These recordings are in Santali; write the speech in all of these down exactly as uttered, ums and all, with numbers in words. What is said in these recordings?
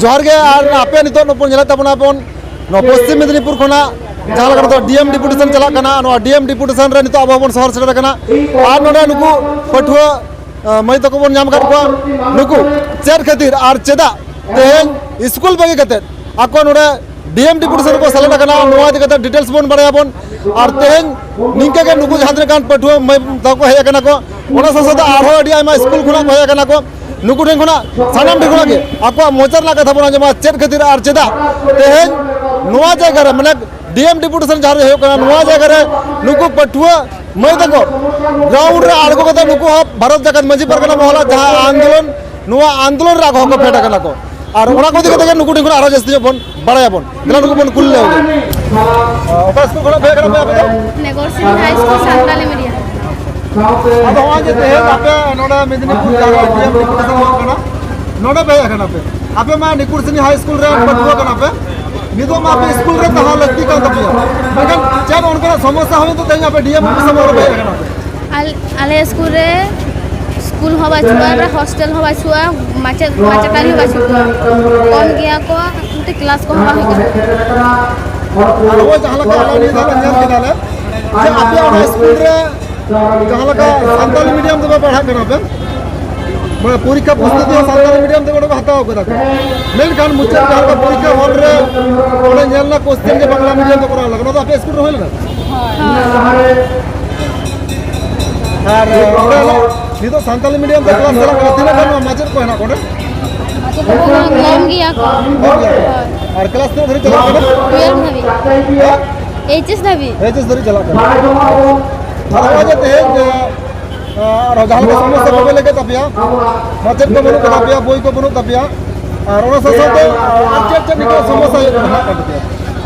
ᱡᱚᱦᱟᱨ ᱜᱮ᱾ ᱟᱨ ᱟᱯᱮ ᱱᱤᱛᱚᱜ ᱱᱚᱣᱟ ᱵᱚᱱ ᱧᱮᱞᱮᱫ ᱛᱟᱵᱚᱱᱟ ᱵᱚᱱ, ᱱᱚᱣᱟ ᱯᱚᱥᱪᱤᱢ ᱢᱮᱫᱽᱱᱤᱯᱩᱨ ᱠᱷᱚᱱᱟᱜ ᱡᱟᱦᱟᱸ ᱞᱮᱠᱟ ᱱᱤᱛᱚᱜ ᱰᱤ ᱮᱢ ᱰᱮᱯᱩᱴᱮᱥᱚᱱ ᱪᱟᱞᱟᱜ ᱠᱟᱱᱟ, ᱱᱚᱣᱟ ᱰᱤ ᱮᱢ ᱰᱮᱯᱩᱴᱮᱥᱚᱱ ᱨᱮ ᱱᱤᱛᱚᱜ ᱟᱵᱚ ᱵᱚᱱ ᱥᱚᱦᱚᱨ ᱥᱮᱴᱮᱨ ᱟᱠᱟᱱᱟ᱾ ᱟᱨ ᱱᱚᱰᱮ ᱱᱩᱠᱩ ᱯᱟᱹᱴᱷᱩᱣᱟᱹ, ᱟᱸ, ᱢᱟᱹᱭ ᱛᱟᱠᱚ ᱵᱚᱱ ᱧᱟᱢ ᱟᱠᱟᱫ ᱠᱚᱣᱟ, ᱱᱩᱠᱩ ᱪᱮᱫ ᱠᱷᱟᱹᱛᱤᱨ ᱟᱨ ᱪᱮᱫᱟᱜ ᱛᱮᱦᱮᱧ ᱥᱠᱩᱞ ᱵᱟᱹᱜᱤ ᱠᱟᱛᱮᱫ ᱟᱠᱚ ᱱᱚᱰᱮ ᱰᱤ ᱮᱢ ᱰᱮᱯᱩᱴᱮᱥᱚᱱ ᱨᱮᱠᱚ ᱥᱮᱞᱮᱫ ᱟᱠᱟᱱᱟ, ᱱᱚᱣᱟ ᱤᱫᱤ ᱠᱟᱛᱮ ᱰᱤᱴᱮᱞᱥ ᱵᱚᱱ ᱵᱟᱲᱟᱭᱟᱵᱚᱱ᱾ ᱟᱨ ᱛᱮᱦᱮᱧ ᱱᱤᱝᱠᱟ ᱜᱮ ᱱᱩᱠᱩ ᱡᱟᱦᱟᱸ ᱛᱤᱱᱟᱹᱜ ᱜᱟᱱ ᱯᱟᱹᱴᱷᱩᱣᱟᱹ ᱢᱟᱹᱭ ᱛᱟᱠᱚ ᱦᱮᱡ ᱟᱠᱟᱱᱟ ᱠᱚ, ᱚᱱᱟ ᱥᱟᱶ ᱥᱟᱶᱛᱮ ᱟᱨᱦᱚᱸ ᱟᱹᱰᱤ ᱟᱭᱢᱟ ᱥᱠᱩᱞ ᱠᱷᱚᱱᱟᱜ ᱠᱚ ᱦᱮᱡ ᱟᱠᱟᱱᱟ ᱠᱚ, ᱱᱩᱠᱩ ᱴᱷᱮᱱ ᱠᱷᱚᱱᱟᱜ, ᱥᱟᱱᱟᱢ ᱴᱷᱮᱱ ᱠᱷᱚᱱᱟᱜ ᱜᱮ ᱟᱠᱚᱣᱟᱜ ᱢᱚᱪᱟ ᱨᱮᱱᱟᱜ ᱠᱟᱛᱷᱟ ᱵᱚᱱ ᱟᱸᱡᱚᱢᱟ, ᱪᱮᱫ ᱠᱷᱟᱹᱛᱤᱨ ᱟᱨ ᱪᱮᱫᱟᱜ ᱛᱮᱦᱮᱧ ᱱᱚᱣᱟ ᱡᱟᱭᱜᱟ ᱨᱮ, ᱢᱟᱱᱮ ᱰᱤ ᱮᱢ ᱰᱮᱯᱩᱴᱮᱥᱚᱱ ᱡᱟᱦᱟᱸ ᱨᱮ ᱦᱩᱭᱩᱜ ᱠᱟᱱᱟ, ᱱᱚᱣᱟ ᱡᱟᱭᱜᱟ ᱨᱮ ᱱᱩᱠᱩ ᱯᱟᱹᱴᱷᱩᱣᱟᱹ ᱢᱟᱹᱭ ᱛᱟᱠᱚ ᱜᱨᱟᱣᱩᱱᱰ ᱨᱮ ᱟᱬᱜᱚ ᱠᱟᱛᱮ ᱱᱩᱠᱩ ᱦᱚᱸ ᱵᱷᱟᱨᱚᱛ ᱡᱟᱠᱟᱛ ᱢᱟᱹᱡᱷᱤ ᱯᱟᱨᱜᱟᱱᱟ ᱢᱚᱦᱚᱞᱟ ᱡᱟᱦᱟᱸ ᱟᱱᱫᱳᱞᱚᱱ, ᱱᱚᱣᱟ ᱟᱱᱫᱳᱞᱚᱱ ᱨᱮ ᱟᱠᱚ ᱦᱚᱸᱠᱚ ᱯᱷᱮᱰ ᱟᱠᱟᱱᱟ ᱠᱚ᱾ ᱟᱨ ᱚᱱᱟ ᱠᱚ ᱤᱫᱤ ᱠᱟᱛᱮ ᱜᱮ ᱱᱩᱠᱩ ᱴᱷᱮᱱ ᱠᱷᱚᱱ ᱟᱨᱦᱚᱸ ᱡᱟᱹᱥᱛᱤ ᱧᱚᱜ ᱵᱚᱱ ᱵᱟᱲᱟᱭᱟᱵᱚᱱ᱾ ᱫᱮᱞᱟ ᱱᱩᱠᱩ ᱵᱚᱱ ᱠᱩᱞᱤ ᱞᱮᱠᱚ ᱜᱮ᱾ ᱚᱠᱟ ᱥᱠᱩᱞ ᱠᱷᱚᱱᱟᱜ ᱯᱮ ᱦᱮᱡ ᱟᱠᱟᱱᱟ ᱯᱮ ᱟᱯᱮ ᱫᱚ? ᱱᱮᱜᱚᱨᱥᱤᱱᱤ ᱦᱟᱭ ᱥᱠᱩᱞ ᱥᱟᱱᱛᱟᱞᱤ ᱢᱤᱰᱤᱭᱟᱢ᱾ ᱟᱫᱚ ᱦᱚᱸᱜᱼᱚᱭ ᱡᱮ ᱛᱮᱦᱮᱧ ᱟᱯᱮ ᱱᱚᱰᱮ ᱢᱮᱫᱽᱱᱤᱯᱩᱨ ᱡᱟᱦᱟᱸ ᱨᱮ ᱰᱤ ᱮᱢ ᱰᱮᱯᱩᱴᱮᱥᱚᱱ ᱦᱩᱭᱩᱜ ᱠᱟᱱᱟ, ᱱᱚᱰᱮ ᱯᱮ ᱦᱮᱡ ᱟᱠᱟᱱᱟ ᱯᱮ᱾ ᱟᱯᱮ ᱢᱟ ᱱᱤᱠᱩᱨᱥᱤᱱᱤ ᱦᱟᱭ ᱥᱠᱩᱞ ᱨᱮᱱ ᱯᱟᱹᱴᱷᱩᱣᱟᱹ ᱠᱟᱱᱟ ᱯᱮ, ᱱᱤᱛᱚᱜ ᱢᱟ ᱟᱯᱮ ᱥᱠᱩᱞ ᱨᱮ ᱛᱟᱦᱮᱸ ᱞᱟᱹᱠᱛᱤ ᱠᱟᱱ ᱛᱟᱯᱮᱭᱟ, ᱢᱮᱱᱠᱷᱟᱱ ᱪᱮᱫ ᱚᱱᱠᱟᱱᱟᱜ ᱥᱚᱢᱚᱥᱥᱟ ᱦᱩᱭᱮᱱ ᱛᱮ ᱛᱮᱦᱮᱧ ᱟᱯᱮ ᱰᱤ ᱮᱢ ᱚᱯᱷᱤᱥ ᱥᱟᱢᱟᱝ ᱨᱮ ᱯᱮ ᱦᱮᱡ ᱟᱠᱟᱱᱟ ᱯᱮ? ᱟᱞ-, ᱟᱞᱮ ᱥᱠᱩᱞ ᱨᱮ ᱥᱠᱩᱞ ᱦᱚᱸ ᱵᱟᱹᱪᱩᱜᱼᱟ, ᱟᱨ ᱦᱳᱥᱴᱮᱞ ᱦᱚᱸ ᱵᱟᱹᱪᱩᱜᱼᱟ, ᱢᱟᱪᱮᱫ ᱢᱟᱪᱮᱛᱟᱹᱱᱤ ᱦᱚᱸ ᱵᱟᱹᱪᱩᱜ ᱠᱚᱣᱟ, ᱠᱚᱢ ᱜᱮᱭᱟ ᱠᱚ, ᱚᱱᱛᱮ ᱠᱞᱟᱥ ᱠᱚᱦᱚᱸ ᱵᱟᱝ ᱦᱩᱭᱩᱜ ᱠᱟᱱᱟ᱾ ᱟᱨ ᱱᱚᱜᱼᱚᱭ ᱡᱟᱦᱟᱸ ᱞᱮᱠᱟ ᱟᱞᱮ ᱱᱤᱭᱟᱹ ᱫᱷᱟᱣ ᱞᱮ ᱧᱮᱞ ᱠᱮᱫᱟ ᱞᱮ ᱡᱮ ᱟᱯᱮ ᱚᱱᱟ ᱥᱠᱩᱞ ᱨᱮ ᱡᱟᱦᱟᱸ ᱞᱮᱠᱟ ᱥᱟᱱᱛᱟᱞᱤ ᱢᱤᱰᱤᱭᱟᱢ ᱛᱮᱯᱮ ᱯᱟᱲᱦᱟᱜ ᱠᱟᱱᱟ ᱯᱮ, ᱢᱟᱱᱮ ᱯᱚᱨᱤᱠᱠᱷᱟ ᱯᱨᱚᱥᱛᱩᱛᱤ ᱦᱚᱸ ᱥᱟᱱᱛᱟᱞᱤ ᱢᱤᱰᱤᱭᱟᱢ ᱛᱮᱜᱮ ᱚᱸᱰᱮ ᱠᱚ ᱦᱟᱛᱟᱣ ᱠᱟᱫᱟ ᱠᱚ, ᱢᱮᱱᱠᱷᱟᱱ ᱢᱩᱪᱟᱹᱫ ᱡᱟᱦᱟᱸ ᱞᱮᱠᱟ ᱯᱚᱨᱤᱠᱠᱷᱟ ᱦᱚᱞ ᱨᱮ ᱚᱸᱰᱮ ᱧᱮᱞ ᱮᱱᱟ ᱠᱚᱥᱪᱮᱱ ᱜᱮ ᱵᱟᱝᱞᱟ ᱢᱤᱰᱤᱭᱟᱢ ᱛᱮ ᱠᱚᱨᱟᱣ ᱞᱟᱜᱟᱜ, ᱱᱚᱣᱟ ᱫᱚ ᱟᱯᱮ ᱥᱠᱩᱞ ᱨᱮ ᱦᱩᱭ ᱞᱮᱱᱟ? ᱟᱨ ᱚᱸᱰᱮ ᱱᱤᱛᱚᱜ ᱥᱟᱱᱛᱟᱞᱤ ᱢᱤᱰᱤᱭᱟᱢ ᱛᱮ ᱠᱞᱟᱥ ᱪᱟᱞᱟᱜ ᱠᱟᱱᱟ, ᱛᱤᱱᱟᱹᱜ ᱜᱟᱱ ᱢᱟᱪᱮᱫ ᱠᱚ ᱦᱮᱱᱟᱜ ᱠᱚᱣᱟ ᱚᱸᱰᱮ? ᱢᱟᱪᱮᱫ ᱠᱚ ᱠᱚᱢ ᱜᱮᱭᱟ ᱠᱚ᱾ ᱠᱚᱢ ᱜᱮᱭᱟ ᱠᱚ᱾ ᱦᱳᱭ᱾ ᱟᱨ ᱠᱞᱟᱥ ᱛᱤᱱᱟᱹᱜ ᱫᱷᱟᱹᱨᱤᱡ ᱪᱟᱞᱟᱜ ᱠᱟᱱᱟ? ᱴᱩᱭᱮᱞᱵᱷ ᱫᱷᱟᱹᱵᱤᱡ᱾ ᱦᱮᱸ? ᱮᱭᱤᱪ ᱮᱥ ᱫᱷᱟᱹᱵᱤᱡ᱾ ᱮᱭᱤᱪ ᱮᱥ ᱫᱷᱟᱹᱨᱤᱡ ᱪᱟᱞᱟᱜ ᱠᱟᱱᱟ᱾ ᱟᱨ ᱱᱚᱜᱼᱚᱭ ᱡᱮ ᱛᱮᱦᱮᱧ, ᱮ, ᱟᱨ ᱡᱟᱦᱟᱸ ᱞᱮᱠᱟ ᱥᱚᱢᱚᱥᱥᱟ ᱠᱚ ᱞᱟᱹᱭ ᱠᱮᱫ ᱛᱟᱯᱮᱭᱟ, ᱢᱟᱪᱮᱫ ᱠᱚ ᱵᱟᱹᱱᱩᱜ ᱠᱚ ᱛᱟᱯᱮᱭᱟ, ᱵᱳᱭ ᱠᱚ ᱵᱟᱹᱱᱩᱜ ᱛᱟᱯᱮᱭᱟ, ᱟᱨ ᱚᱱᱟ ᱥᱟᱶ ᱥᱟᱶᱛᱮ, ᱟᱨ ᱪᱮᱫ ᱪᱮᱫ ᱱᱤᱝᱠᱟᱹ ᱥᱚᱢᱚᱥᱥᱟ ᱦᱩᱭᱩᱜ ᱠᱟᱱᱟ ᱦᱟᱸᱜ ᱠᱟᱱ ᱛᱟᱯᱮᱭᱟ?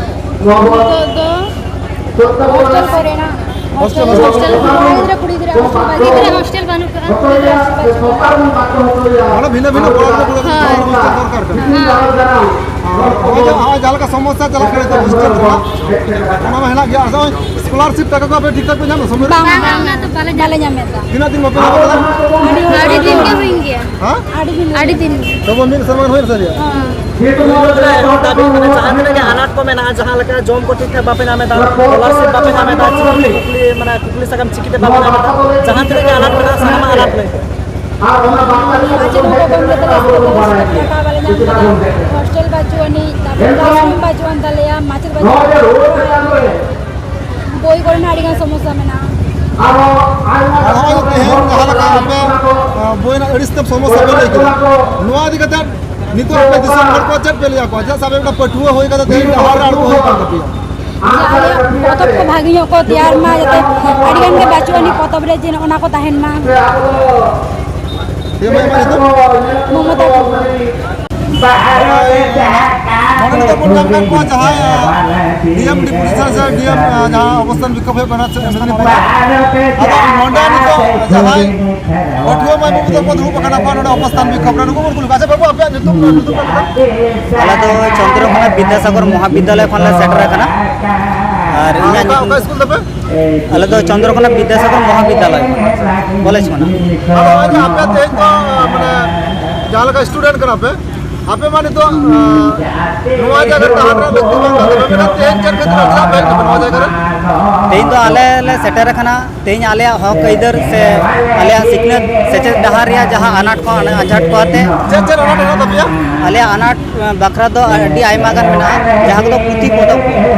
ᱱᱤᱛᱚᱜ ᱫᱚ ᱦᱳᱥᱴᱮᱞ ᱠᱚᱨᱮᱱᱟᱜ, ᱦᱳᱥᱴᱮᱞ, ᱦᱳᱥᱴᱮᱞ, ᱦᱳᱥᱴᱮᱞ, ᱠᱚᱲᱟ ᱜᱤᱫᱽᱨᱟᱹ, ᱠᱩᱲᱤ ᱜᱤᱫᱽᱨᱟᱹ ᱦᱳᱥᱴᱮᱞ ᱵᱟᱹᱜᱤ ᱠᱟᱛᱮ ᱦᱳᱥᱴᱮᱞ ᱵᱟᱹᱱᱩᱜ ᱠᱟᱜᱼᱟ, ᱠᱩᱲᱤ ᱜᱤᱫᱽᱨᱟᱹ ᱦᱳᱥᱴᱮᱞ ᱵᱟᱹᱱᱩᱜ ᱠᱟᱜᱼᱟ᱾ ᱢᱟᱱᱮ ᱵᱷᱤᱱᱟᱹ ᱵᱷᱤᱱᱟᱹ ᱠᱚᱲᱟ ᱜᱤᱫᱽᱨᱟᱹ, ᱠᱩᱲᱤ ᱜᱤᱫᱽᱨᱟᱹ ᱦᱳᱭ᱾ ᱦᱳᱥᱴᱮᱞ ᱫᱚᱨᱠᱟᱨ ᱠᱟᱱᱟ᱾ ᱦᱮᱸ᱾ ᱟᱨ ᱱᱚᱜᱼᱚᱭ ᱡᱮ, ᱱᱚᱜᱼᱚᱭ ᱡᱟᱦᱟᱸ ᱞᱮᱠᱟ ᱥᱚᱢᱚᱥᱥᱟ ᱪᱟᱞᱟᱜ ᱠᱟᱱᱟ ᱱᱤᱛᱚᱜ ᱦᱳᱥᱴᱮᱞ ᱨᱮᱱᱟᱜ, ᱚᱱᱟ ᱢᱟ ᱦᱮᱱᱟᱜ ᱜᱮᱭᱟ᱾ ᱟᱪᱪᱷᱟ, ᱱᱚᱜᱼᱚᱭ ᱥᱠᱚᱞᱟᱨᱥᱤᱯ ᱴᱟᱠᱟ ᱠᱚ ᱟᱯᱮ ᱴᱷᱤᱠ ᱴᱷᱟᱠ ᱯᱮ ᱧᱟᱢ ᱮᱫᱟ ᱥᱚᱢᱚᱭ ᱨᱮ? ᱵᱟᱝ, ᱵᱟᱝ, ᱚᱱᱟ ᱫᱚ ᱵᱟᱞᱮ ᱧᱟᱢ ᱮᱫᱟ᱾ ᱛᱤᱱᱟᱹᱜ ᱫᱤᱱ ᱵᱟᱯᱮ ᱧᱟᱢ ᱟᱠᱟᱫᱟ? ᱟᱹᱰᱤ ᱫᱤᱱ ᱜᱮ ᱦᱩᱭᱮᱱ ᱜᱮᱭᱟ᱾ ᱦᱮᱸ? ᱟᱹᱰᱤ ᱫᱤᱱ᱾ ᱛᱚᱵᱩ ᱢᱤᱫ ᱥᱮᱨᱢᱟ ᱜᱟᱱ ᱦᱩᱭᱮᱱ ᱥᱟᱹᱨᱤᱭᱟ? ᱦᱮᱸ᱾ ᱯᱩᱭᱞᱩ ᱨᱮ ᱮᱦᱚᱵ ᱫᱟᱹᱵᱤ, ᱢᱟᱱᱮ, ᱡᱟᱦᱟᱸ ᱛᱤᱱᱟᱹᱜ ᱜᱮ ᱟᱱᱟᱴ ᱠᱚ ᱢᱮᱱᱟᱜᱼᱟ, ᱡᱟᱦᱟᱸ ᱞᱮᱠᱟ ᱡᱚᱢ ᱠᱚ ᱴᱷᱤᱠ ᱴᱷᱟᱠ ᱵᱟᱯᱮ ᱧᱟᱢ ᱮᱫᱟ, scholarship ᱵᱟᱯᱮ ᱧᱟᱢ ᱮᱫᱟ, ᱪᱤᱠᱤ ᱠᱩᱠᱞᱤ, ᱢᱟᱱᱮ, ᱠᱩᱠᱞᱤ ᱥᱟᱠᱟᱢ ᱪᱤᱠᱤᱛᱮ ᱵᱟᱯᱮ ᱧᱟᱢ ᱮᱫᱟ, ᱡᱟᱦᱟᱸ ᱛᱤᱱᱟᱹᱜ ᱜᱮ ᱟᱱᱟᱴ ᱢᱮᱱᱟᱜᱼᱟ, ᱥᱟᱱᱟᱢᱟᱜ ᱟᱱᱟᱴ ᱞᱟᱹᱭ ᱯᱮ᱾ ᱟᱨ ᱚᱱᱟ ᱵᱟᱝ ᱠᱟᱛᱮ ᱢᱟᱪᱮᱫ ᱠᱚ ᱵᱚᱱᱫᱚ ᱠᱮᱫᱟ, ᱥᱠᱩᱞ ᱠᱚ ᱥᱮᱴᱮᱨ ᱴᱟᱠᱟ ᱵᱟᱞᱮ ᱧᱟᱢ ᱠᱮᱫᱟ, ᱦᱳᱥᱴᱮᱞ ᱵᱟᱹᱪᱩᱜ ᱟᱹᱱᱤᱡ, ᱛᱟᱨᱯᱚᱨ ᱠᱞᱟᱥᱨᱩᱢ ᱵᱟᱹᱪᱩᱜ ᱟᱱ ᱛᱟᱞᱮᱭᱟ, ᱢᱟᱪᱮᱫ ᱵᱟᱹᱪᱩᱜ ᱟᱱ ᱛᱟᱞᱮᱭᱟ, ᱵᱳᱭ ᱠᱚᱨᱮᱱᱟᱜ ᱟᱹᱰᱤᱜᱟᱱ ᱥᱚᱢᱚᱥᱥᱟ ᱢᱮᱱᱟᱜᱼᱟ᱾ ᱟᱨ ᱱᱚᱜᱼᱚᱭ ᱛᱮᱦᱮᱧ ᱡᱟᱦᱟᱸ ᱞᱮᱠᱟ ᱟᱯᱮ, ᱟᱸ, ᱵᱳᱭ ᱨᱮᱱᱟᱜ ᱟᱹᱲᱤᱥ ᱛᱮ ᱥᱚᱢᱚᱥᱥᱟ ᱯᱮ ᱞᱟᱹᱭ ᱠᱮᱫᱟ, ᱱᱚᱣᱟ ᱤᱫᱤ ᱠᱟᱛᱮ ᱱᱤᱛᱚᱜ ᱟᱯᱮ ᱫᱤᱥᱚᱢ ᱦᱚᱲ ᱠᱚ ᱪᱮᱫ ᱯᱮ ᱞᱟᱹᱭ ᱟᱠᱚᱣᱟ? ᱪᱮᱫᱟᱜ ᱥᱮ ᱟᱯᱮ ᱢᱤᱫᱴᱟᱝ ᱯᱟᱹᱴᱷᱩᱣᱟᱹ ᱦᱩᱭ ᱠᱟᱛᱮ ᱛᱮᱦᱮᱧ ᱰᱟᱦᱟᱨ ᱨᱮ ᱟᱬᱜᱚ ᱦᱩᱭ ᱠᱟᱱ ᱛᱟᱯᱮᱭᱟ? ᱡᱮ ᱟᱞᱮᱭᱟᱜ ᱯᱚᱛᱚᱵ ᱠᱚ ᱵᱷᱟᱜᱮ ᱧᱚᱜ ᱠᱚ ᱛᱮᱭᱟᱨ ᱢᱟ, ᱡᱟᱛᱮ ᱟᱹᱰᱤ ᱜᱟᱱ ᱜᱮ ᱵᱟᱹᱪᱩᱜ ᱟᱹᱱᱤᱡ ᱯᱚᱛᱚᱵ ᱨᱮ, ᱡᱮ ᱱᱚᱜᱼᱚ ᱱᱟ ᱠᱚ ᱛᱟᱦᱮᱱ ᱢᱟ᱾ ᱪᱮᱫ ᱮᱢ ᱢᱮᱱ ᱠᱮᱫᱟ? ᱢᱚᱢᱚᱛᱟ ᱴᱩᱰᱩ᱾ ᱱᱚᱰᱮ ᱱᱤᱛᱚᱜ ᱵᱚᱱ ᱧᱟᱢ ᱠᱟᱫ ᱠᱚᱣᱟ ᱡᱟᱦᱟᱸᱭ, ᱰᱤ ᱮᱢ ᱰᱤᱯᱩᱴᱮᱥᱚᱱ ᱥᱮ ᱰᱤ ᱮᱢ, ᱡᱟᱦᱟᱸ ᱚᱵᱚᱥᱛᱷᱟᱱ ᱵᱤᱠᱷᱳᱵ ᱦᱩᱭᱩᱜ ᱠᱟᱱᱟ ᱢᱮᱫᱤᱱᱤᱯᱩᱨ ᱨᱮ, ᱟᱫᱚ ᱱᱚᱰᱮ ᱱᱤᱛᱚᱜ ᱡᱟᱦᱟᱸᱭ ᱯᱟᱹᱴᱷᱩᱣᱟᱹ ᱢᱟᱹᱭ ᱵᱟᱹᱵᱩ ᱛᱟᱠᱚ ᱫᱩᱲᱩᱵ ᱟᱠᱟᱱᱟ ᱠᱚ ᱱᱚᱰᱮ ᱚᱵᱚᱥᱛᱷᱟᱱ ᱵᱤᱠᱷᱳᱵ ᱨᱮ, ᱱᱩᱠᱩ ᱵᱚᱱ ᱠᱩᱞᱤ ᱠᱚᱣᱟ᱾ ᱟᱪᱪᱷᱟ ᱵᱟᱹᱵᱩ, ᱟᱯᱮᱭᱟᱜ ᱧᱩᱛᱩᱢ, ᱧᱩᱛᱩᱢ ᱫᱚ? ᱟᱞᱮ ᱫᱚ ᱪᱚᱱᱫᱨᱚᱠᱳᱱᱟ ᱵᱤᱫᱽᱫᱟᱥᱟᱜᱚᱨ ᱢᱚᱦᱟᱵᱤᱫᱽᱫᱟᱞᱚᱭ ᱠᱷᱚᱱ ᱞᱮ ᱥᱮᱴᱮᱨ ᱟᱠᱟᱱᱟ᱾ ᱟᱨ ᱤᱧᱟᱹᱜ ᱚᱠᱟ, ᱧᱩᱛᱩᱢ, ᱚᱠᱟ ᱥᱠᱩᱞ ᱛᱟᱯᱮ? ᱟᱞᱮ ᱫᱚ ᱪᱚᱱᱫᱨᱚᱠᱳᱱᱟ ᱵᱤᱫᱽᱫᱟᱥᱟᱜᱚᱨ ᱢᱚᱦᱟᱵᱤᱫᱽᱫᱟᱞᱚᱭ ᱠᱚᱞᱮᱡᱽ ᱠᱷᱚᱱᱟᱜ᱾ ᱟᱫᱚ ᱱᱚᱜᱼᱚᱭ ᱡᱮ ᱟᱯᱮ ᱛᱮᱦᱮᱧ ᱫᱚ, ᱢᱟᱱᱮ, ᱡᱟᱦᱟᱸ ᱞᱮᱠᱟ ᱥᱴᱩᱰᱮᱱᱴ ᱠᱟᱱᱟ ᱯᱮ, ᱟᱯᱮ ᱢᱟ ᱱᱤᱛᱚᱜ, ᱟᱸ, ᱱᱚᱣᱟ ᱡᱟᱭᱜᱟ ᱨᱮ ᱛᱟᱦᱮᱸ ᱨᱮᱱᱟᱜ ᱞᱟᱹᱠᱛᱤ ᱵᱟᱝ ᱠᱟᱱ ᱛᱟᱯᱮ, ᱢᱮᱱᱠᱷᱟᱱ ᱛᱮᱦᱮᱧ ᱪᱮᱫ ᱠᱷᱟᱹᱛᱤᱨ ᱪᱮᱫᱟᱜ ᱯᱮ ᱦᱮᱡ ᱠᱟᱱᱟ ᱱᱚᱣᱟ ᱡᱟᱭᱜᱟ ᱨᱮ? ᱛᱮᱦᱮᱧ ᱫᱚ ᱟᱞᱮ ᱞᱮ ᱥᱮᱴᱮᱨ ᱟᱠᱟᱱᱟ, ᱛᱮᱦᱮᱧ ᱟᱞᱮᱭᱟᱜ ᱦᱚᱠ ᱟᱹᱭᱫᱟᱹᱨ ᱥᱮ ᱟᱞᱮᱭᱟᱜ ᱥᱤᱠᱷᱱᱟᱹᱛ ᱥᱮᱪᱮᱫ ᱰᱟᱦᱟᱨ ᱨᱮᱭᱟᱜ ᱡᱟᱦᱟᱸ ᱟᱱᱟᱴ ᱠᱚ, ᱟᱱᱟᱴ ᱠᱚ ᱟᱛᱮ ᱪᱮᱫ ᱪᱮᱫ ᱟᱱᱟᱴ ᱢᱮᱱᱟᱜ ᱛᱟᱯᱮᱭᱟ? ᱟᱞᱮᱭᱟᱜ ᱟᱱᱟᱴ ᱵᱟᱠᱷᱨᱟ ᱫᱚ ᱟᱹᱰᱤ ᱟᱭᱢᱟ ᱜᱟᱱ ᱢᱮᱱᱟᱜᱼᱟ, ᱡᱟᱦᱟᱸ ᱠᱚᱫᱚ ᱯᱩᱛᱷᱤ ᱯᱚᱛᱚᱵ ᱠᱚ᱾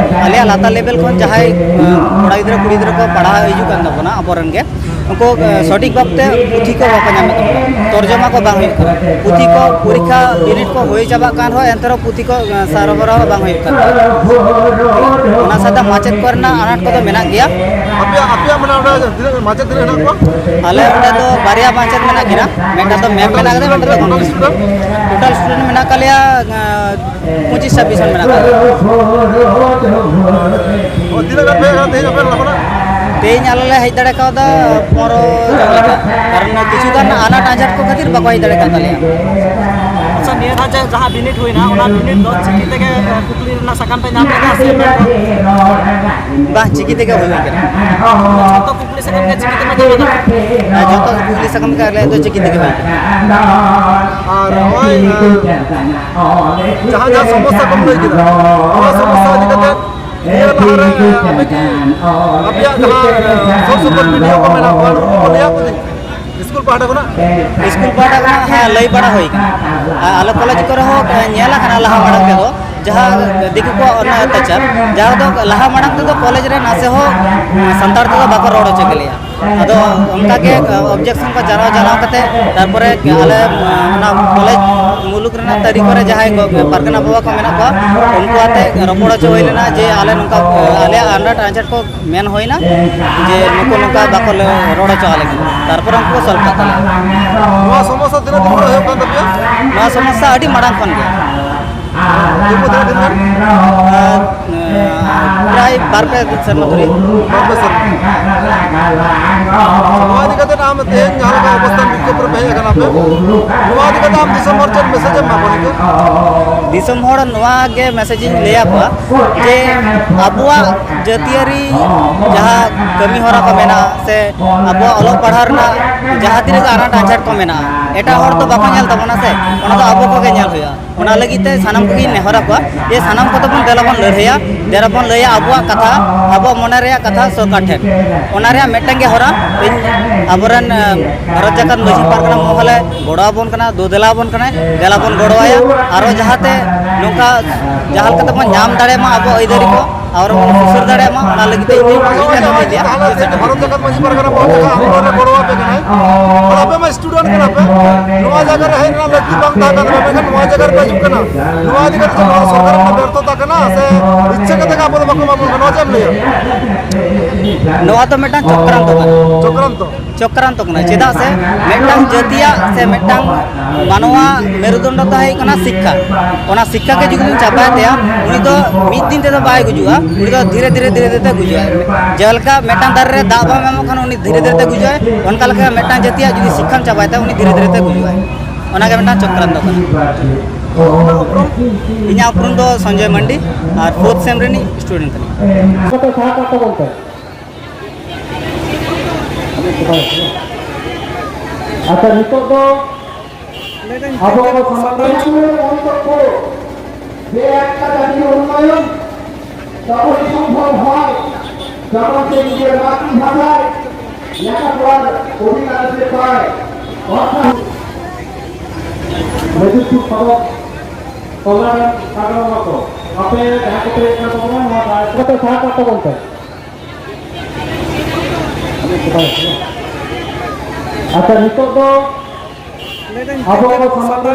ᱟᱞᱮᱭᱟᱜ ᱞᱟᱛᱟᱨ ᱞᱮᱵᱮᱞ ᱠᱷᱚᱱ ᱡᱟᱦᱟᱸᱭ, ᱮᱸ, ᱠᱚᱲᱟ ᱜᱤᱫᱽᱨᱟᱹ ᱠᱩᱲᱤ ᱜᱤᱫᱽᱨᱟᱹ ᱠᱚ ᱯᱟᱲᱦᱟᱣ ᱦᱤᱡᱩᱜ ᱠᱟᱱ ᱛᱟᱵᱚᱱᱟ ᱟᱵᱚᱨᱮᱱ ᱜᱮ, ᱩᱱᱠᱩ, ᱮᱸ, ᱥᱚᱴᱷᱤᱠ ᱵᱷᱟᱵᱛᱮ ᱯᱩᱛᱷᱤ ᱠᱚ ᱵᱟᱠᱚ ᱧᱟᱢᱮᱫ ᱛᱟᱵᱚᱱᱟ, ᱛᱚᱨᱡᱚᱢᱟ ᱠᱚ ᱵᱟᱝ ᱦᱩᱭᱩᱜ ᱠᱟᱱᱟ, ᱯᱩᱛᱷᱤ ᱠᱚ ᱯᱚᱨᱤᱠᱠᱷᱟ ᱵᱤᱱᱤᱰ ᱠᱚ ᱦᱩᱭ ᱪᱟᱵᱟᱜ ᱠᱟᱱ ᱨᱮᱦᱚᱸ ᱮᱱᱛᱮ ᱨᱮᱦᱚᱸ ᱯᱩᱛᱷᱤ ᱠᱚ, ᱮᱸ, ᱥᱚᱨᱚᱵᱚᱨᱟᱦᱚ ᱵᱟᱝ ᱦᱩᱭᱩᱜ ᱠᱟᱱᱟ᱾ ᱚᱱᱟ ᱥᱟᱶᱛᱮ ᱢᱟᱪᱮᱫ ᱠᱚᱨᱮᱱᱟᱜ ᱟᱱᱟᱴ ᱠᱚᱫᱚ ᱢᱮᱱᱟᱜ ᱜᱮᱭᱟ᱾ ᱟᱯᱮᱭᱟᱜ, ᱟᱯᱮᱭᱟᱜ ᱢᱟᱱᱮ ᱚᱸᱰᱮ ᱛᱤᱱᱟᱹᱜ ᱢᱟᱪᱮᱫ ᱛᱤᱱᱟᱹᱜ ᱦᱮᱱᱟᱜ ᱠᱚᱣᱟ? ᱟᱞᱮ ᱚᱸᱰᱮ ᱫᱚ ᱵᱟᱨᱭᱟ ᱢᱟᱪᱮᱫ ᱢᱮᱱᱟᱜ ᱠᱤᱱᱟ, ᱢᱤᱫᱴᱟᱝ ᱫᱚ ᱢᱮᱢ ᱢᱮᱱᱟᱜ ᱠᱟᱫᱮᱭᱟ, ᱢᱤᱫᱴᱟᱝ ᱫᱚ ᱴᱳᱴᱟᱞ ᱜᱚᱢᱠᱮ᱾ ᱥᱴᱩᱰᱮᱱᱴ? ᱴᱳᱴᱟᱞ ᱥᱴᱩᱰᱮᱱᱴ ᱢᱮᱱᱟᱜ ᱠᱟᱜ ᱞᱮᱭᱟ, ᱟᱸ, ᱯᱚᱸᱪᱤᱥ ᱪᱷᱟᱵᱵᱤᱥ ᱡᱚᱱ ᱢᱮᱱᱟᱜ ᱠᱟᱜ ᱞᱮᱭᱟ᱾ ᱚ, ᱛᱤᱱᱟᱹᱜ ᱜᱟᱱ ᱯᱮ ᱦᱮᱡ ᱠᱟᱱᱟ ᱛᱮᱦᱮᱧ ᱟᱯᱮ ᱚᱲᱟᱜ ᱠᱷᱚᱱᱟᱜ? ᱛᱮᱦᱮᱧ ᱟᱞᱮ ᱞᱮ ᱦᱮᱡ ᱫᱟᱲᱮ ᱠᱟᱣᱫᱟ ᱯᱚᱱᱨᱚ ᱡᱚᱱ ᱞᱮᱠᱟ, ᱠᱟᱨᱚᱱ ᱠᱤᱪᱷᱩ ᱜᱟᱱ ᱟᱱᱟᱴ ᱟᱸᱡᱷᱟᱴ ᱠᱚ ᱠᱷᱟᱹᱛᱤᱨ ᱵᱟᱠᱚ ᱦᱮᱡ ᱫᱟᱲᱮ ᱠᱟᱣ ᱛᱟᱞᱮᱭᱟ᱾ ᱟᱪᱪᱷᱟ, ᱱᱤᱭᱟᱹ ᱫᱷᱟᱣ ᱡᱟ-, ᱡᱟᱦᱟᱸ ᱵᱤᱱᱤᱰ ᱦᱩᱭᱱᱟ, ᱚᱱᱟ ᱵᱤᱱᱤᱰ ᱫᱚ ᱪᱤᱠᱤ ᱛᱮᱜᱮ, ᱮ, ᱠᱩᱠᱞᱤ ᱨᱮᱱᱟᱜ ᱥᱟᱠᱟᱢ ᱯᱮ ᱧᱟᱢ ᱞᱮᱫᱟ ᱥᱮ ᱵᱟᱝ? ᱪᱤᱠᱤ ᱛᱮᱜᱮ ᱦᱩᱭ ᱠᱟᱱᱟ᱾ ᱡᱚᱛᱚ ᱠᱩᱠᱞᱤ ᱥᱟᱠᱟᱢ ᱜᱮ ᱪᱤᱠᱤ ᱛᱮᱯᱮ ᱧᱟᱢ ᱟᱠᱟᱫᱟ? ᱦᱮᱸ, ᱡᱚᱛᱚ ᱠᱩᱠᱞᱤ ᱥᱟᱠᱟᱢ ᱜᱮ ᱟᱞᱮᱭᱟᱜ ᱫᱚ ᱪᱤᱠᱤ ᱛᱮᱜᱮ ᱦᱩᱭ ᱠᱟᱱᱟ᱾ ᱟᱨ ᱱᱚᱜᱼᱚᱭ, ᱮ, ᱡᱟᱦᱟᱸ ᱡᱟᱦᱟᱸ ᱥᱚᱢᱚᱥᱥᱟ ᱠᱚᱢ ᱞᱟᱹᱭ ᱠᱮᱫᱟ, ᱱᱚᱣᱟ ᱥᱚᱢᱚᱥᱥᱟ ᱤᱫᱤ ᱠᱟᱛᱮ ᱱᱤᱭᱟᱹ ᱞᱟᱦᱟᱨᱮ ᱟᱯᱮ ᱠᱤ ᱟᱯᱮᱭᱟᱜ ᱡᱟᱦᱟᱸ ᱥᱩᱨ ᱥᱩᱯᱩᱨ ᱵᱤ ᱰᱤ ᱳ ᱠᱚ ᱢᱮᱱᱟᱜ ᱠᱚᱣᱟ, ᱱᱩᱠᱩ ᱠᱚ ᱞᱟᱹᱭᱟᱫ ᱯᱮ ᱛᱟᱦᱮᱸᱫ ᱥᱠᱩᱞ ᱯᱟᱦᱴᱟ ᱠᱷᱚᱱᱟᱜ? ᱥᱠᱩᱞ ᱯᱟᱦᱴᱟ ᱠᱷᱚᱱᱟᱜ, ᱦᱮᱸ, ᱞᱟᱹᱭ ᱵᱟᱲᱟ ᱦᱩᱭ ᱠᱟᱱᱟ᱾ ᱟᱨ ᱟᱞᱮ ᱠᱚᱞᱮᱡᱽ ᱠᱚᱨᱮ ᱦᱚᱸ ᱧᱮᱞ ᱟᱠᱟᱱᱟ ᱞᱟᱦᱟ ᱢᱟᱲᱟᱝ ᱛᱮᱫᱚ, ᱡᱟᱦᱟᱸ ᱫᱤᱠᱩ ᱠᱚᱣᱟᱜ ᱚᱱᱟ ᱚᱛᱛᱟᱪᱟᱨ, ᱡᱟᱦᱟᱸ ᱫᱚ ᱞᱟᱦᱟ ᱢᱟᱲᱟᱝ ᱛᱮᱫᱚ ᱠᱚᱞᱮᱡᱽ ᱨᱮ ᱱᱟᱥᱮ ᱦᱚᱸ ᱥᱟᱱᱛᱟᱲ ᱛᱮᱫᱚ ᱵᱟᱠᱚ ᱨᱚᱲ ᱦᱚᱪᱚ ᱠᱮᱞᱮᱭᱟ᱾ ᱟᱫᱚ ᱚᱱᱠᱟ ᱜᱮ ᱚᱵᱡᱮᱠᱥᱚᱱ ᱠᱚ ᱡᱟᱱᱟᱣ ᱡᱟᱱᱟᱣ ᱠᱟᱛᱮ, ᱛᱟᱨᱯᱚᱨᱮ ᱟᱞᱮ ᱚᱱᱟ ᱠᱚᱞᱮᱡᱽ ᱢᱩᱞᱩᱠ ᱨᱮᱱᱟᱜ ᱛᱟᱹᱨᱤ ᱠᱚᱨᱮ ᱡᱟᱦᱟᱸᱭ ᱠᱚ ᱯᱟᱨᱜᱟᱱᱟ ᱵᱟᱵᱟ ᱠᱚ ᱢᱮᱱᱟᱜ ᱠᱚᱣᱟ, ᱩᱱᱠᱩ ᱟᱛᱮ ᱨᱚᱯᱚᱲ ᱦᱚᱪᱚ ᱦᱩᱭ ᱞᱮᱱᱟ ᱡᱮ ᱟᱞᱮ ᱱᱚᱝᱠᱟ, ᱟᱞᱮᱭᱟᱜ ᱟᱱᱟᱴ ᱟᱸᱡᱷᱟᱴ ᱠᱚ ᱢᱮᱱ ᱦᱩᱭᱱᱟ ᱡᱮ ᱱᱩᱠᱩ ᱱᱚᱝᱠᱟ ᱵᱟᱠᱚ ᱞᱟᱹ-, ᱨᱚᱲ ᱦᱚᱪᱚ ᱟᱞᱮ ᱠᱟᱱᱟ᱾ ᱛᱟᱨᱯᱚᱨᱮ ᱩᱱᱠᱩ ᱠᱚ ᱥᱚᱞᱵᱷ ᱠᱟᱜ ᱛᱟᱞᱮᱭᱟ᱾ ᱱᱚᱣᱟ ᱥᱚᱢᱚᱥᱥᱟ ᱛᱤᱱᱟᱹᱜ ᱫᱤᱱ ᱠᱷᱚᱱ ᱦᱩᱭᱩᱜ ᱠᱟᱱ ᱛᱟᱯᱮᱭᱟ? ᱱᱚᱣᱟ ᱥᱚᱢᱚᱥᱥᱟ ᱟᱹᱰᱤ ᱢᱟᱲᱟᱝ ᱠᱷᱚᱱ ᱜᱮ᱾ ᱟᱨ, ᱮᱸ, ᱯᱨᱟᱭ ᱵᱟᱨ ᱯᱮ ᱥᱮᱨᱢᱟ ᱫᱷᱚᱨᱮ᱾ ᱵᱟᱨ ᱯᱮ ᱥᱮᱨᱢᱟ᱾ ᱱᱚᱣᱟ ᱤᱫᱤ ᱠᱟᱛᱮ ᱟᱢ ᱛᱮᱦᱮᱧ ᱡᱟᱦᱟᱸ ᱞᱮᱠᱟ ᱚᱵᱚᱥᱛᱷᱟᱱ ᱵᱤᱠᱷᱳᱵ ᱨᱮ ᱦᱮᱡ ᱟᱠᱟᱱᱟ ᱯᱮ, ᱱᱚᱣᱟ ᱤᱫᱤ ᱠᱟᱛᱮ ᱟᱢ ᱫᱤᱥᱚᱢ ᱦᱚᱲ ᱪᱮᱫ ᱢᱮᱥᱮᱡ ᱮᱢ ᱮᱢᱟ ᱠᱚᱣᱟ ᱱᱤᱛᱚᱜ? ᱫᱤᱥᱚᱢ ᱦᱚᱲ ᱱᱚᱣᱟ ᱜᱮ ᱢᱮᱥᱮᱡ ᱤᱧ ᱞᱟᱹᱭ ᱟᱠᱚᱣᱟ ᱡᱮ ᱟᱵᱚᱣᱟᱜ ᱡᱟᱹᱛᱤᱭᱟᱹᱨᱤ ᱡᱟᱦᱟᱸ ᱠᱟᱹᱢᱤ ᱦᱚᱨᱟ ᱠᱚ ᱢᱮᱱᱟᱜᱼᱟ, ᱥᱮ ᱟᱵᱚᱣᱟᱜ ᱚᱞᱚᱜ ᱯᱟᱲᱦᱟᱣ ᱨᱮᱱᱟᱜ ᱡᱟᱦᱟᱸ ᱛᱤᱱᱟᱹᱜ ᱜᱮ ᱟᱱᱟᱴ ᱟᱸᱡᱷᱟᱴ ᱠᱚ ᱢᱮᱱᱟᱜᱼᱟ, ᱮᱴᱟᱜ ᱦᱚᱲ ᱫᱚ ᱵᱟᱠᱚ ᱧᱮᱞ ᱛᱟᱵᱚᱱᱟ ᱥᱮ, ᱚᱱᱟ ᱫᱚ ᱟᱵᱚ ᱠᱚᱜᱮ ᱧᱮᱞ ᱦᱩᱭᱩᱜᱼᱟ᱾ ᱚᱱᱟ ᱞᱟᱹᱜᱤᱫ ᱛᱮ ᱥᱟᱱᱟᱢ ᱠᱚᱜᱮᱧ ᱱᱮᱦᱚᱨ ᱟᱠᱚᱣᱟ ᱡᱮ ᱥᱟᱱᱟᱢ ᱠᱚᱛᱮ ᱵᱚᱱ ᱫᱮᱞᱟ ᱵᱚᱱ ᱞᱟᱹᱲᱦᱟᱹᱭᱟ, ᱫᱮᱞᱟ ᱵᱚᱱ ᱞᱟᱹᱭᱟ ᱟᱵᱚᱣᱟᱜ ᱠᱟᱛᱷᱟ, ᱟᱵᱚᱣᱟᱜ ᱢᱚᱱᱮ ᱨᱮᱭᱟᱜ ᱠᱟᱛᱷᱟ ᱥᱚᱨᱠᱟᱨ ᱴᱷᱮᱱ᱾ ᱚᱱᱟ ᱨᱮᱭᱟᱜ ᱢᱤᱫᱴᱟᱝ ᱜᱮ ᱦᱚᱨᱟ, ᱤᱧ ᱟᱵᱚᱨᱮᱱ, ᱮ, ᱵᱷᱟᱨᱚᱛ ᱡᱟᱠᱟᱛ ᱢᱟᱹᱡᱷᱤ ᱯᱟᱨᱜᱟᱱᱟ ᱢᱚᱦᱚᱞᱮ ᱜᱚᱲᱚ ᱟᱵᱚᱱ ᱠᱟᱱᱟ, ᱫᱩ ᱫᱮᱞᱟ ᱟᱵᱚᱱ ᱠᱟᱱᱟᱭ, ᱫᱮᱞᱟ ᱵᱚᱱ ᱜᱚᱲᱚᱣᱟᱭᱟ᱾ ᱟᱨᱚ ᱡᱟᱦᱟᱸᱛᱮ ᱱᱚᱝᱠᱟ ᱡᱟᱦᱟᱸ ᱞᱮᱠᱟᱛᱮ ᱵᱚᱱ ᱧᱟᱢ ᱫᱟᱲᱮᱭᱟᱜ ᱢᱟ ᱟᱵᱚᱣᱟᱜ ᱟᱹᱭᱫᱟᱹᱨᱤ ᱠᱚ, ᱟᱨ ᱵᱚᱱ ᱥᱩᱥᱟᱹᱨ ᱫᱟᱲᱮᱭᱟᱜ ᱢᱟ, ᱚᱱᱟ ᱞᱟᱹᱜᱤᱫ ᱛᱮ ᱤᱧ ᱫᱚᱧ ᱤᱧ ᱫᱚᱧ ᱞᱟᱹᱭᱟ᱾ ᱛᱟᱦᱚᱞᱮ ᱛᱮᱦᱮᱧ ᱵᱷᱟᱨᱚᱛ ᱡᱟᱠᱟᱛ ᱢᱟᱹᱡᱷᱤ ᱯᱟᱨᱜᱟᱱᱟ ᱯᱟᱦᱴᱟ ᱠᱷᱚᱱ ᱟᱢ ᱫᱚᱞᱮ ᱜᱚᱲᱚ ᱟᱯᱮ ᱠᱟᱱᱟᱭ᱾ ᱟᱨ ᱟᱯᱮ ᱢᱟ ᱥᱴᱩᱰᱮᱱᱴ ᱠᱟᱱᱟ ᱯᱮ, ᱱᱚᱣᱟ ᱡᱟᱭᱜᱟ ᱨᱮ ᱦᱮᱡ ᱨᱮᱱᱟᱜ ᱞᱟᱹᱠᱛᱤ ᱵᱟᱝ ᱛᱟᱦᱮᱸ ᱠᱟᱱ ᱛᱟᱯᱮᱭᱟ, ᱢᱮᱱᱠᱷᱟᱱ ᱱᱚᱣᱟ ᱡᱟᱭᱜᱟ ᱨᱮ ᱯᱮ ᱦᱤᱡᱩᱜ ᱠᱟᱱᱟ᱾ ᱱᱚᱣᱟ ᱤᱫᱤ ᱠᱟᱛᱮ ᱪᱮᱫ ᱱᱚᱣᱟ ᱥᱚᱨᱠᱟᱨ ᱨᱮᱱᱟᱜ ᱵᱮᱨᱛᱷᱚᱛᱟ ᱠᱟᱱᱟ ᱥᱮ ᱤᱪᱪᱷᱟᱹ ᱠᱟᱛᱮ ᱜᱮ ᱟᱵᱚ ᱫᱚ ᱵᱟᱠᱚ ᱮᱢᱟ ᱵᱚᱱ ᱠᱟᱱᱟ? ᱱᱚᱣᱟ ᱪᱮᱫ ᱮᱢ ᱞᱟᱹᱭᱟ? ᱱᱚᱣᱟ ᱫᱚ ᱢᱤᱫᱴᱟᱝ ᱪᱚᱠᱨᱟᱱᱛᱚ ᱠᱟᱱᱟ᱾ ᱪᱚᱠᱨᱟᱱᱛᱚ᱾ ᱪᱚᱠᱨᱟᱱᱛᱚ ᱠᱟᱱᱟ᱾ ᱪᱮᱫᱟᱜ ᱥᱮ ᱢᱤᱫᱴᱟᱝ ᱡᱟᱹᱛᱤᱭᱟᱜ ᱥᱮ ᱢᱤᱫᱴᱟᱝ ᱢᱟᱱᱣᱟ ᱢᱮᱨᱩᱫᱚᱱᱰᱚ ᱫᱚ ᱦᱩᱭᱩᱜ ᱠᱟᱱᱟ ᱥᱤᱠᱠᱷᱟ᱾ ᱚᱱᱟ ᱥᱤᱠᱠᱷᱟ ᱜᱮ ᱡᱩᱫᱤ ᱵᱚᱱ ᱪᱟᱵᱟᱭ ᱛᱟᱭᱟ, ᱩᱱᱤ ᱫᱚ ᱢᱤᱫ ᱫᱤᱱ ᱛᱮᱫᱚ ᱵᱟᱭ ᱜᱩᱡᱩᱜᱼᱟ, ᱩᱱᱤ ᱫᱚ ᱫᱷᱤᱨᱮ ᱫᱷᱤᱨᱮ ᱫᱷᱤᱨᱮ ᱫᱷᱤᱨᱮ ᱛᱮ ᱜᱩᱡᱩᱜᱼᱟᱭ᱾ ᱡᱟᱦᱟᱸ ᱞᱮᱠᱟ ᱢᱤᱫᱴᱟᱝ ᱫᱟᱨᱮ ᱨᱮ ᱫᱟᱜ ᱵᱟᱢ ᱮᱢᱚᱜ ᱠᱷᱟᱱ ᱩᱱᱤ ᱫᱷᱤᱨᱮ ᱫᱷᱤᱨᱮ ᱛᱮ ᱜᱩᱡᱩᱜᱼᱟᱭ, ᱚᱱᱠᱟ ᱞᱮᱠᱟ ᱢᱤᱫᱴᱟᱝ ᱡᱟᱹᱛᱤᱭᱟᱜ ᱡᱩᱫᱤ ᱥᱤᱠᱠᱷᱟᱢ ᱪᱟᱵᱟᱭ ᱛᱟᱭᱟ, ᱩᱱᱤ ᱫᱷᱤᱨᱮ ᱫᱷᱤᱨᱮ ᱛᱮ ᱜᱩᱡᱩᱜᱼᱟᱭ᱾ ᱚᱱᱟᱜᱮ ᱢᱤᱫᱴᱟᱝ ᱪᱚᱠᱨᱟᱱᱛᱚ ᱠᱟᱱᱟ᱾ ᱤᱧᱟᱹᱜ ᱩᱯᱨᱩᱢ ᱫᱚ ᱥᱚᱧᱡᱚᱭ ᱢᱟᱱᱰᱤ, ᱟᱨ ᱯᱷᱳᱨᱛᱷ ᱥᱮᱢ ᱨᱤᱱᱤᱡ ᱥᱴᱩᱰᱮᱱᱴ ᱠᱟᱹᱱᱟᱹᱧ᱾ ᱠᱟᱛᱮ ᱥᱟᱦᱟ ᱠᱟᱜ ᱛᱟᱵᱚᱱ ᱯᱮ᱾ ᱟᱪᱪᱷᱟ, ᱱᱤᱛᱚᱜ ᱫᱚ ᱟᱵᱚ ᱠᱚ ᱥᱟᱢᱟᱝ ᱨᱮ ᱚᱱᱛᱚ ᱠᱚ ᱡᱮ ᱮᱠᱴᱟ ᱡᱟᱛᱤᱭᱚ ᱩᱱᱱᱚᱭᱚᱱ যতই সম্ভব হয়, যখন সে নিজের মাতৃভাষায় লেখাপড়ার অধিকার সে পায়, অর্থাৎ ᱢᱮᱫᱩᱥᱩ ᱥᱚᱲᱚᱠ ᱛᱚᱞᱟ ᱨᱮᱱ ᱥᱟᱜᱟᱲᱚᱢ ᱠᱚ, ᱟᱯᱮ ᱡᱟᱦᱟᱸ ᱠᱚᱯᱮ ᱦᱮᱡ ᱠᱟᱱ ᱛᱟᱵᱚᱱᱟ, ᱱᱚᱣᱟ ᱫᱟᱭ ᱠᱚᱯᱮ ᱥᱟᱦᱟ ᱠᱟᱜ ᱛᱟᱵᱚᱱ ᱯᱮ᱾ ᱟᱪᱪᱷᱟ, ᱱᱤᱛᱚᱜ ᱫᱚ ᱟᱵᱚ ᱠᱚ ᱥᱟᱢᱟᱝ ᱨᱮ